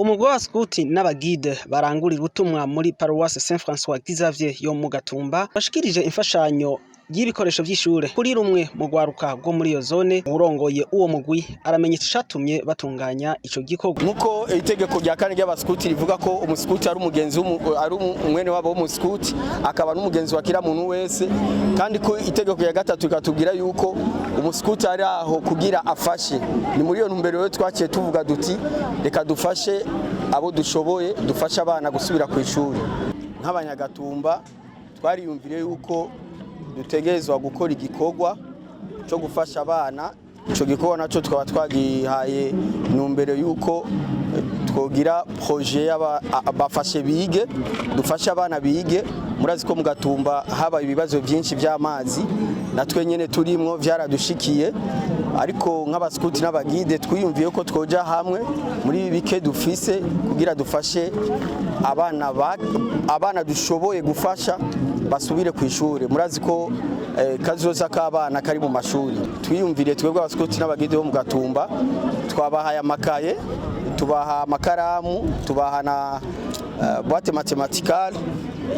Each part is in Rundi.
Umugwi w'abaskuti n'abagide barangurira ubutumwa muri paruwase Saint François Xavier yo mu Gatumba bashikirije imfashanyo y'ibikoresho vy'ishure kuri rumwe mu rwaruka rwo muri iyo zone. Uwurongoye uwo mugwi aramenyesha icatumye batunganya ico gikorwa. Nkuko itegeko rya kane ry'abaskuti rivuga ko umuskuti ari umugenzi, ari umwene wabo w'umuskuti, akaba n'umugenzi wa kila muntu wese, kandi ko itegeko rya gatatu rikatubwira yuko umuskuti ari aho kugira afashe. Ni muri iyo ntumbero rero twaciye tuvuga duti: "Reka dufashe abo dushoboye, dufashe abana gusubira ku ishuri." Nk'abanyagatumba twariyumvire yuko dutegerezwa gukora igikorwa cyo gufasha abana. Ico gikorwa naco tukaba twagihaye intumbero yuko twogira projet y'abafashe bige, dufashe abana bige. Murazi ko mu Gatumba habaye ibibazo byinshi by'amazi, natwe nyene turimwo vyaradushikiye, ariko nk'abaskuti n'abagide twiyumviye ko twoja hamwe muri ibi bike dufise kugira dufashe abana, abana dushoboye gufasha basubire ku ishuri. Murazi ko kazoza k'abana kari mu mashuri. Twiyumvire twebwe abaskuti n'abagide bo mu Gatumba, twabahaye amakaye, tubaha amakaramu, tubaha na boîte mathématicale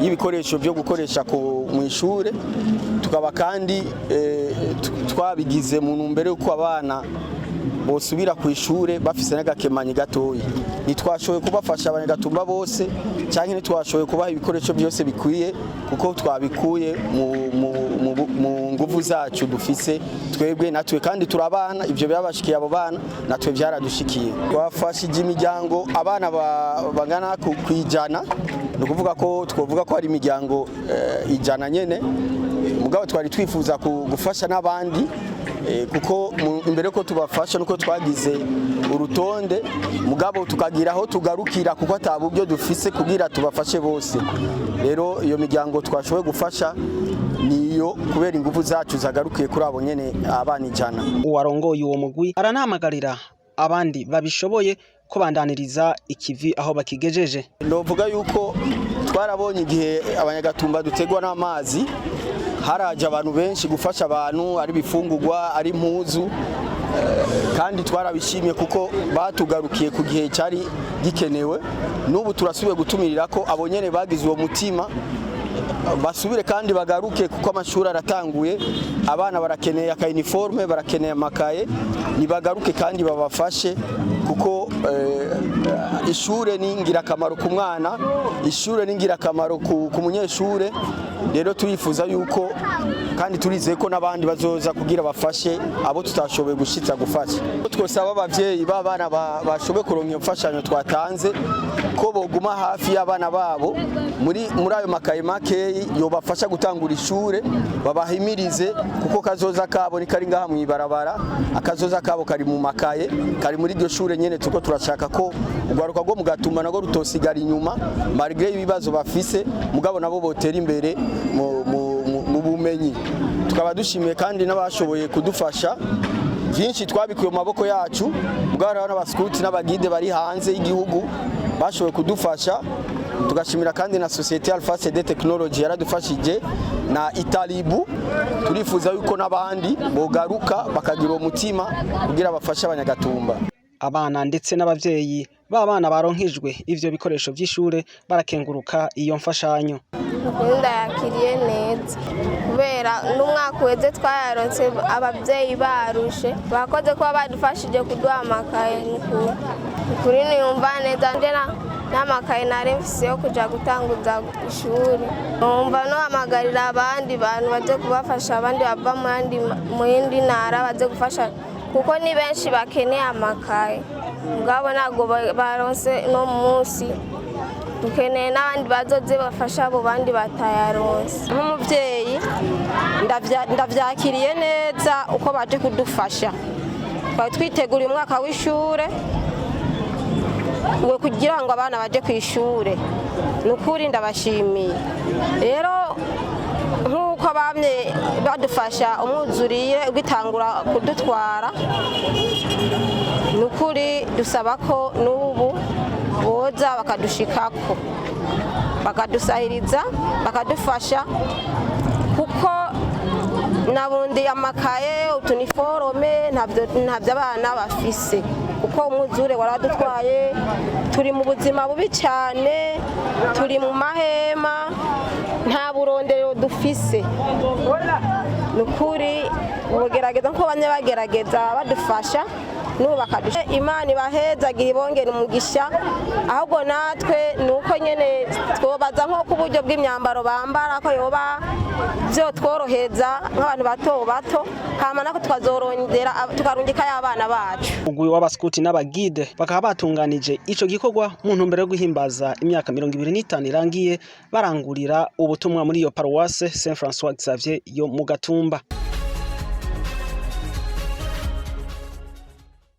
y'ibikoresho byo gukoresha mu ishure. Tukaba kandi twabigize mu ntumbero y'uko abana bosubira ku ishure bafise n'agakemanyi gatoyi. Ntitwashoboye kubafasha abanyagatumba bose, cyangwa ntitwashoboye kubaha ibikoresho byose bikwiye, kuko twabikuye mu nguvu zacu dufise twebwe natwe, kandi turabana. Ibyo byabashikiye abo bana, natwe byaradushikiye. Twafashije imiryango, abana bangana ku 100. Ni ukuvuga ko twovuga ko hari imiryango 100 nyene, mugabo twari twifuza gufasha n'abandi, kuko imbere ko tubafasha nuko twagize urutonde, mugabo tukagira aho tugarukira kuko ata buryo dufise kugira tubafashe bose. Rero iyo miryango twashoboye gufasha niyo, kubera ingufu zacu zagarukiye kuri abo nyene, abana 100. Uwarongoye uwo mugwi aranahamagarira abandi babishoboye kubandaniriza ikivi aho bakigejeje. Novuga yuko twarabonye igihe abanyagatumba dutegwa n'amazi, haraje abantu benshi gufasha abantu, ari ibifungurwa, ari impuzu, kandi twarabishimye kuko batugarukiye ku gihe cyari gikenewe. N'ubu turasubiye gutumirira ko abo nyene bagize uwo mutima basubire kandi bagaruke, kuko amashuri aratanguye, abana barakeneye aka uniforme, barakeneye amakaye. Nibagaruke kandi babafashe, kuko ishure ni ingirakamaro ku mwana, ishure ni ingirakamaro ku munyeshure. Rero turifuza yuko kandi turizeye ko n'abandi bazoza kugira bafashe abo tutashoboye gushitsa gufasha. Twosaba abavyeyi b'abana bashoboye kuronka iyo mfashanyo twatanze ko boguma hafi y'abana babo muri ayo makaye makeyi yobafasha gutangura ishure, babahimirize, kuko kazoza kabo ni kari ngaha mw'ibarabara, akazoza kabo kari mu makaye, kari muri iryo shure nyene. Turiko turashaka ko urwaruka rwo mu Gatumba nagwo rutosigara inyuma malgré ibibazo bafise, mugabo nabo botera imbere mu bumenyi. Tukaba dushimiye kandi n'abashoboye kudufasha. Byinshi twabikuye mu maboko yacu, mugabo hariho n'abaskuti n'abagide bari hanze y'igihugu bashoboye kudufasha. Tugashimira kandi na société Alpha CD Technology yaradufashije na Italibu. Turifuza yuko n'abandi bogaruka bakagira uwo mutima kugira bafashe abanyagatumba. Abana ndetse n'abavyeyi b'abana baronkejwe ivyo bikoresho vy'ishure barakenguruka iyo mfashanyo. Ukuri ndayakiriye neza, kubera n'umwaka uheze twayaronse ababyeyi barushe. Bakoze kuba badufashije kuduha amakaye. Ni ukuri niyumva neza nje n'amakaye nari mfise yo kuja gutanguza ishuri. Numva nohamagarira abandi bantu baze kubafasha, abandi bava mu yindi ntara baze gufasha, kuko ni benshi bakeneye amakaye, mugabo ntabwo baronse no munsi. Dukeneye n'abandi bazoze bafasha abo bandi batayaronse. Nk'umubyeyi ndavyakiriye neza uko baje kudufasha. Twari twiteguriye umwaka w'ishure we kugira ngo abana baje ku ishure. Ni ukuri ndabashimiye. Rero nk'uko bamye badufasha umwuzuriye ugitangura kudutwara, ni ukuri dusaba ko n'ubu boza. Boza bakadushikako, bakadusahiriza, bakadufasha, kuko nabundi amakaye, utuniforome ntabyo abana bafise, kuko umwuzure waradutwaye. Turi mu buzima bubi cyane, turi mu mahema, nta burondero dufise. Ni ukuri bugerageza nkuko bamwe bagerageza badufasha n'ubu bakadufasha. Imana ibahezagira, ibongera umugisha. Ahubwo natwe ni uko nyine twobaza nko ku buryo bw'imyambaro bambara, ko yoba byo tworohereza nk'abantu bato bato, hama nako tukazorondera tukarungikayo abana bacu. Umugwi w'abaskuti n'abagide bakaba batunganije ico gikorwa mu ntumbero yo guhimbaza imyaka 25 irangiye barangurira ubutumwa muri iyo paruwase Saint François Xavier yo mu Gatumba.